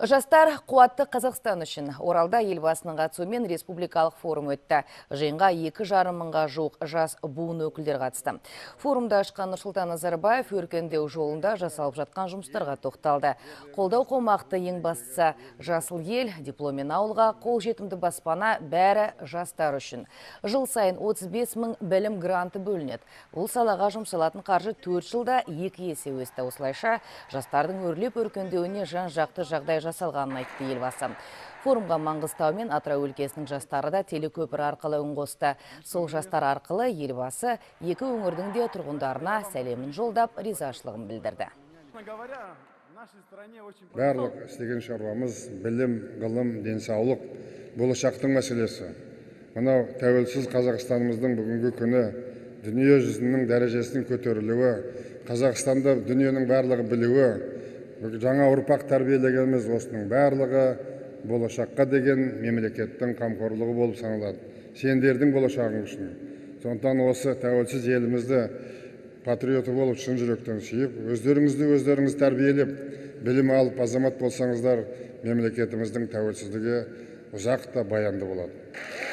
Жастар қуатты Қазақстан үшін. Оралда Елбасының қатысуымен республикалық форум өтті. Жиынға 2,5 мыңға жуық жас буын өкілдері қатысты. Форумды ашқан Нұрсұлтан Назарбаев өркендеу жолында жасалып жатқан жұмыстарға тоқталды. Қолдау қомақты, ең бастысы жасыл ел, дипломмен ауылға, қол жетімді баспана, бәрі жастар үшін. Жыл сайын 35 мың білім гранты бөлінеді. Бұл салаға жұмсалатын қаржы 4 жылда 2 есе өсті. Осылайша жастардың өрлеп өркендеуіне жан-жақты жағдай жасалғанын айтты Елбасы. Форумға Маңғыстау мен Атырау өлкесінің жастары да телекөпір арқылы үн қосты. Сол жастар арқылы Елбасы екі өңірдің де тұрғындарына сәлемін жолдап, ризашылығын білдірді. Барлық істеген шаруамыз білім, ғылым, денсаулық, болашақтың мәселесі. Мынау тәуелсіз Қазақстанымыздың бүгінгі күні дүние жүзінің дәрежесінің көтерілуі, Қазақстанды дүниенің барлығы білуі, жаңа ұрпақ тәрбиелегеніміз, осының барлығы болашаққа деген мемлекеттің қамқорлығы болып саналады. Сендердің болашағың үшін. Сондықтан осы тәуелсіз елімізді патриоты болып шын жүректен сүйіп, өздеріңізді өздеріңіз тәрбиелеп, білім алып азамат болсаңыздар, мемлекетіміздің тәуелсіздігі ұзақ та баянды болады.